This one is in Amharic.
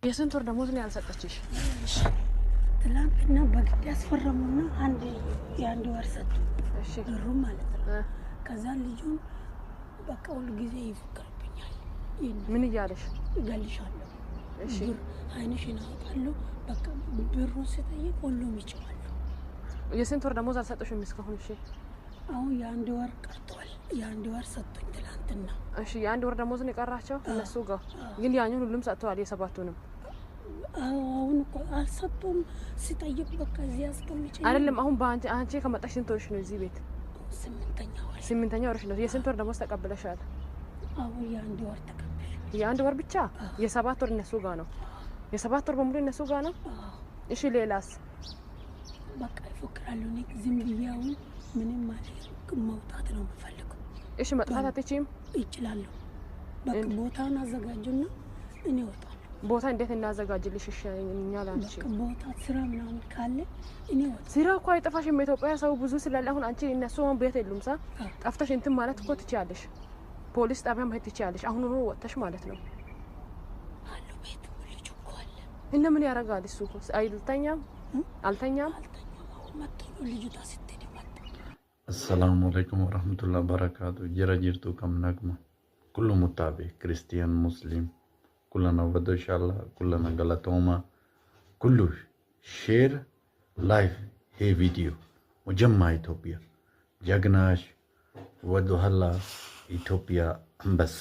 የስንት ወር ደሞዝ ነው ያልሰጠችሽ? ትላንትና በግድ ያስፈረሙና አንድ የአንድ ወር ሰጡ፣ ብሩ ማለት ነው። ከዛ ልጁን በቃ ሁሉ ጊዜ ይፎክርብኛል። ምን እያለሽ? እገልሻለሁ፣ ብር አይንሽን አወጣለሁ። በቃ ብሩን ስጠይቅ ሁሉም ይችላሉ። የስንት ወር ደሞዝ አልሰጠሽም እስካሁን? እሺ፣ አሁን የአንድ ወር ቀርቷል። የአንድ ወር ሰጡኝ ትላንትና። እሺ፣ የአንድ ወር ደሞዝ ነው የቀራቸው እነሱ ጋር፣ ግን ያኛውን ሁሉም ሰጥተዋል፣ የሰባቱንም። አሁን እኮ አልሰጡም። ስጠይቅ በቃ እዚህ አስቀምጪ። አይደለም፣ አሁን በአንቺ አንቺ ከመጣሽ ስንት ወርሽ ነው እዚህ ቤት? ስምንተኛ ወር። ስምንተኛ ወርሽ ነው። የስንት ወር ደሞዝ ተቀብለሻል? አሁን የአንድ ወር ተቀብለሻል። የአንድ ወር ብቻ? የሰባት ወር እነሱ ጋር ነው። የሰባት ወር በሙሉ እነሱ ጋር ነው። እሺ፣ ሌላስ? በቃ ይፎክራሉ። እኔ ዝም ብዬ አሁን ምንም ማለት መውጣት ነው የምፈልገው። እሺ፣ መጥፋት አትችይም? ይችላለሁ። በቃ ቦታውን አዘጋጁና እኔ እወጣለሁ። ቦታ እንዴት እናዘጋጅልሽ? እሺ፣ እኛ ላንቺ ቦታ ስራ ምናምን ካለ እኔ እወጣለሁ። ስራ እኮ አይጠፋሽም። ኢትዮጵያ ሰው ብዙ ስላለ አሁን አንቺ እነሱ አሁን ቤት የሉም ሳ ጠፍተሽ እንትን ማለት እኮ ትችያለሽ። ፖሊስ ጣቢያ መሄድ ትችያለሽ። አሁን ሆኖ ወጥተሽ ማለት ነው። አሉ ቤት ልጁ እኮ አለ። እና ምን ያደርጋል እሱ? አልተኛም አልተኛም። መጥቶ ነው ልጅቷ ስትሄድ መጣ። السلام عليكم ورحمة الله وبركاته. Jira jirtu kam nagma. كل متابع كريستيان مسلم كلنا ودو إن شاء الله كلنا galatoomaa كله share like هي فيديو مجمع إثيوبيا ጀግናሽ ወደ ኋላ ኢትዮጵያ አንበሳ።